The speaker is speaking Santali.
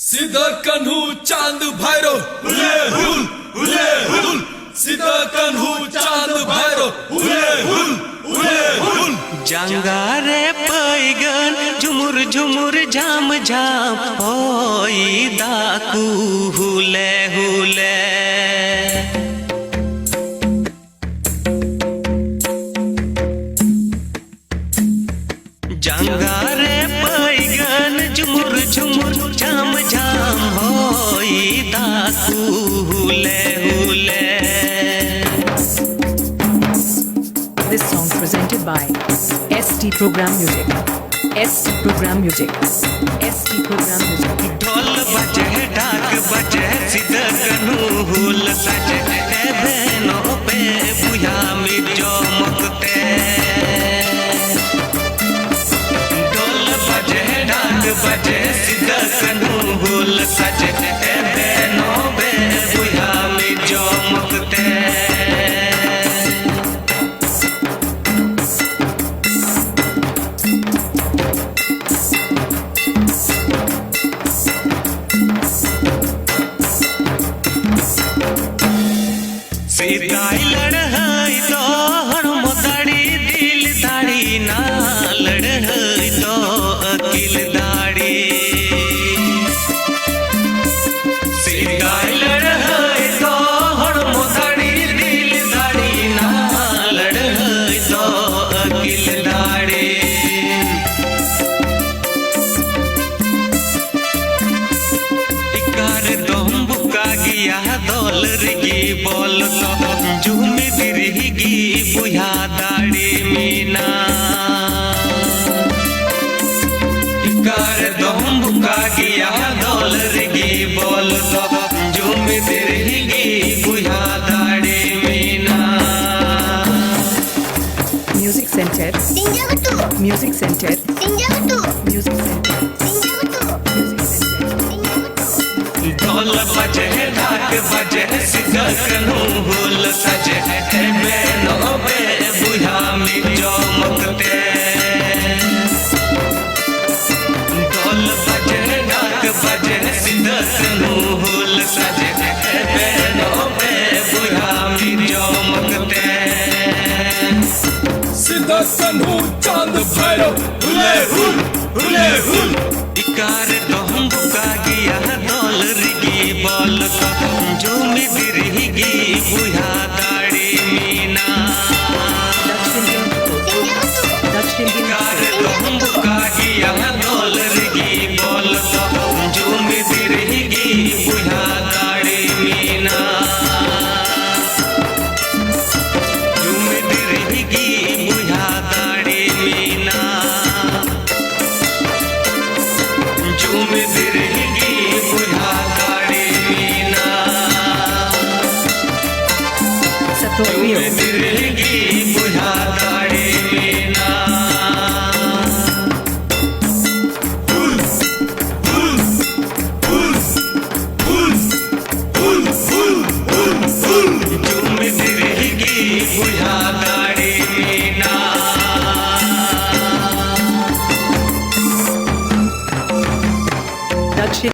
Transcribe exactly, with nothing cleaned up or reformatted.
ᱥᱤᱫᱟᱹ ᱠᱟᱹᱱᱦᱩ ᱪᱟᱸᱫ ᱵᱷᱟᱭᱨᱳ ᱦᱩᱞᱮ ᱦᱩᱞ, ᱦᱩᱞᱮ ᱦᱩᱞ᱾ ᱥᱤᱫᱟᱹ ᱠᱟᱹᱱᱦᱩ ᱪᱟᱸᱫ ᱵᱷᱟᱭᱨᱳ ᱦᱩᱞᱮ ᱦᱩᱞ, ᱦᱩᱞᱮ ᱦᱩᱞ᱾ ᱡᱟᱸᱜᱟ ᱨᱮ ᱯᱟᱹᱭᱜᱟᱹᱱ ᱡᱷᱩᱢᱩᱨ ᱡᱷᱩᱢᱩᱨ ᱡᱷᱟᱢ ᱡᱷᱟᱢ ᱦᱚᱭ ᱫᱟᱜ ᱠᱚ ᱦᱩᱞᱮ ᱦᱩᱞᱮ᱾ ᱡᱟᱸᱜᱟ ᱨᱮ ᱯᱟᱹᱭᱜᱟᱹᱱ ᱡᱷᱩᱢᱩᱨ ᱡᱷᱩᱢᱩᱨ ᱡᱷᱟᱢ ᱡᱷᱟᱢ ᱦᱚᱭ ᱫᱟᱜ ᱠᱚ ᱦᱩᱞᱮ ᱦᱩᱞᱮ᱾ This song presented by S T Program Music. S T Program Music. S T Program Music. ᱰᱷᱚᱞ ᱵᱟᱡᱮ ᱰᱷᱟᱠ ᱵᱟᱡᱮ ᱥᱤᱫᱟᱹ ᱠᱟᱹᱱᱦᱩ ᱦᱩᱞ ᱥᱟᱡᱮ ᱮᱵᱷᱮᱱᱚᱜ ᱯᱮ ᱵᱚᱭᱦᱟ ᱢᱤᱫ ᱡᱚᱢᱚᱠ ᱛᱮ᱾ ᱰᱷᱚᱞ ᱵᱟᱡᱮ ᱰᱷᱟᱠ ᱵᱟᱡᱮ ᱥᱤᱫᱟᱹ ᱠᱟᱹᱱᱦᱩ ᱦᱩᱞ ᱥᱟᱡᱮ ᱮᱵᱷᱮᱱᱚᱜ ᱯᱮ ᱵᱚᱭᱦᱟ ᱢᱤᱫ ᱡᱚᱢᱚᱠ ᱛᱮ᱾ ᱥᱮᱫᱟᱭ ᱞᱟᱹᱲᱦᱟᱹᱭ ᱫᱚ ᱦᱚᱲᱢᱚ ᱫᱟᱲᱮ ᱫᱤᱞ ᱫᱟᱲᱮ ᱱᱟ, ᱞᱟᱹᱲᱦᱟᱹᱭ ᱫᱚ ᱟᱹᱠᱤᱞ ᱫᱟᱲᱮ᱾ ᱥᱮᱫᱟᱭ ᱞᱟᱹᱲᱦᱟᱹᱭ ᱫᱚ ᱦᱚᱲᱢᱚ ᱫᱟᱲᱮ ᱫᱤᱞ ᱫᱟᱲᱮ ᱱᱟ, ᱞᱟᱹᱲᱦᱟᱹᱭ ᱫᱚ ᱟᱹᱠᱤᱞ ᱫᱟᱲᱮ᱾ ᱮᱠᱟᱨ ᱫᱚᱢ ᱵᱚᱠᱟ ᱜᱮᱭᱟ ᱫᱚᱞ ᱨᱮᱜᱮ ᱵᱚᱞ ᱫᱚ, ᱡᱩᱢᱤᱫ ᱨᱮᱜᱮ ᱵᱚᱭᱦᱟ ᱫᱟᱲᱮ ᱢᱮᱱᱟᱜ᱾ ᱮᱠᱟᱨ ᱫᱚᱢ ᱵᱚᱠᱟ ᱜᱮᱭᱟ ᱫᱚᱞ ᱨᱮᱜᱮ ᱵᱚᱞ ᱫᱚ, ᱡᱩᱢᱤᱫ ᱨᱮᱜᱮ ᱵᱚᱭᱦᱟ ᱫᱟᱲᱮ ᱢᱮᱱᱟᱜ᱾ Music Center. Sinjagatu. Music Center. Sinjagatu. Music Center. Sinjagatu. Music Center. Sinjagatu. ᱰᱷᱚᱞ ᱵᱟᱡᱮ ᱰᱷᱟᱠ ᱵᱟᱡᱮ ᱥᱤᱫᱟᱹ ᱠᱟᱹᱱᱦᱩ ᱦᱩᱞ ᱥᱟᱡᱮ ᱮᱵᱷᱮᱱᱚᱜ ᱯᱮ ᱵᱚᱭᱦᱟ ᱢᱤᱫ ᱡᱚᱢᱚᱠ ᱛᱮ᱾ ᱰᱷᱚᱞ ᱵᱟᱡᱮ ᱰᱷᱟᱠ ᱵᱟᱡᱮ ᱵᱷᱟᱭᱨᱚ ᱦᱩᱞᱮ ᱦᱩᱞ, ᱦᱩᱞᱮ ᱦᱩᱞ᱾ ᱤᱠᱟᱨ ᱫᱚᱦᱚᱢ ᱵᱚᱠᱟ ᱜᱮᱭᱟ ᱫᱚᱞ ᱨᱤᱜᱤ ᱵᱚᱞ ᱠᱚ, ᱡᱩᱢᱤᱫ ᱨᱤᱜᱤ ᱵᱚᱭᱦᱟ ᱫᱟᱲᱮ ᱢᱮᱱᱟᱜ᱾ ᱤᱠᱟᱨ ᱫᱚᱦᱚᱢ ᱵᱚᱠᱟ ᱜᱮᱭᱟ ᱫᱚᱞ ᱨᱤᱜᱤ ᱵᱚᱞ ᱠᱚ, ᱡᱩᱢᱤᱫ ᱨᱤᱜᱤ ᱵᱚᱭᱦᱟ ᱫᱟᱲᱮ ᱢᱮᱱᱟᱜ᱾ ᱡᱩᱢᱤᱫ ᱨᱤᱜᱤ ᱵᱚᱭᱦᱟ ᱫᱟᱲᱮ ᱢᱮᱱᱟᱜ᱾ ᱡᱩᱢᱤᱫ ᱨᱤᱜᱤ ᱵᱚᱭᱦᱟ ᱫᱟᱲᱮ ᱢᱮᱱᱟᱜ᱾ ᱥᱟᱛᱚ ᱡᱩᱢᱤᱫ ᱨᱤᱜᱤ ᱵᱚᱭᱦᱟ